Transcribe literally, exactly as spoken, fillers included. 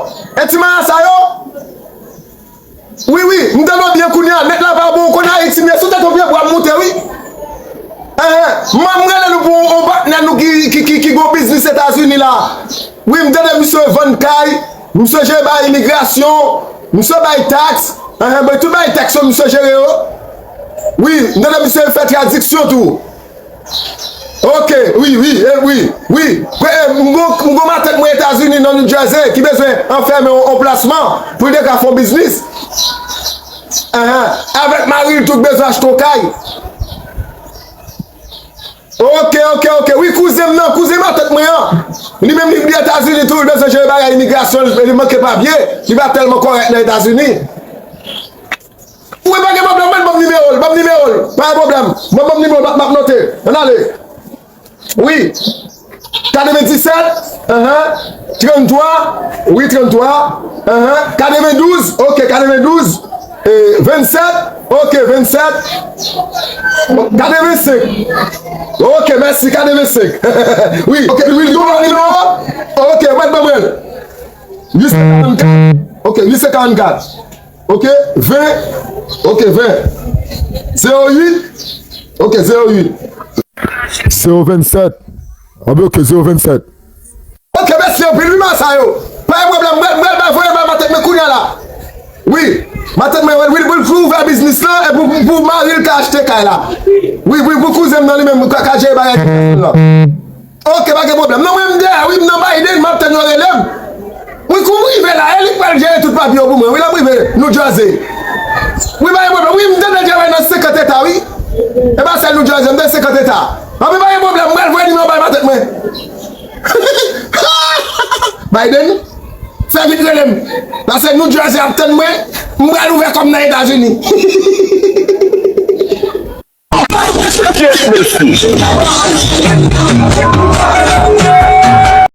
yo. E ti mara sa yo. Wi, wi, m tande w byen kounye a. Nèt la pa bon, ou konn Ayiti m ye, sou tèt yon pye bwa m moute, wi. Enhen, m, m rele nou pou yon, yon patnè nou ki, ki, ki, ki gon biznis Etazini la. Wi, m tande misye vann kay, misye jere bay imigrasyon, misye bay taks. Enhen, bay tout bay taks yo, misye jere yo. Wi, m tande misye fè tradiksyon tou. Ok, wi, wi, e, wi, wi. Pre-, e, m gon, m gon matant mwen Etazini nan New Jersey ki bezwen anfèmen yon, yon plasman pou l te ka fè yon biznis. Enhen. Avèk mari l tou k bezwen achte yon kay. Ok, ok, ok. Wi, kouzen m nan, kouzen matant mwen an. Li menm li, li Etazini tou, li bezwen jere bagay imigrasyon, li, li manke papye. Li pa tèlman kòrèk nan Etazini. Wi, pa gen pwoblèm, mwen ban m nimewo l, ban m nimewo l. Pa gen pwoblèm, mwen ban m nimewo l, m ap, m ap note. Ann ale. Wi. Katrevenndisèt, enhen, tranntwa, wi, tranntwa, enhen, katrevendouz, ok, katrevendouz, e, vennsèt, ok, vennsèt, katrevensenk, ok, mèsi, katrevensenk, wi, ok, wi, li gen yon nimewo, ok, mwen ban mwen l, uit sen karannkat, ok, uit sen karannkat. Ok, ven. Ok, ven. Zewo uit. Ok, zewo uit. Zewo vennsèt. Anben, ok, zewo vennsèt. Ok, mèsi anpil, wi, mara sa yo. Pa gen pwoblèm, mwen, mwen, mwen voye bay matant mwen kounye a la. Wi, matant mwen, wi, wi, pou ouvè biznis lan, e pou, pou, pou mari l ka achte kay la. Wi, wi, pou kouzen m nan li menm, ka, ka jere bagay la. Ok, pa gen pwoblèm. Non, mwen, m dèyè, wi, m nan Biden, m ap tann yo rele m. Wi, kou m rive la, e li k pral jere tout papye yo pou mwen. Wi, lè m rive New Jersey. Wi, pa gen pwoblèm. Wi, m tande travay nan senkant eta, wi. E pa sèl New Jersey, m nan senkant eta. Anben, pa gen pwoblèm, m pral voye nimewo bay matant mwen. Biden, fè vit rele m. Paske New Jersey ap tann mwen, m pral ouvè kò m nan Etazini. Yes, mesye.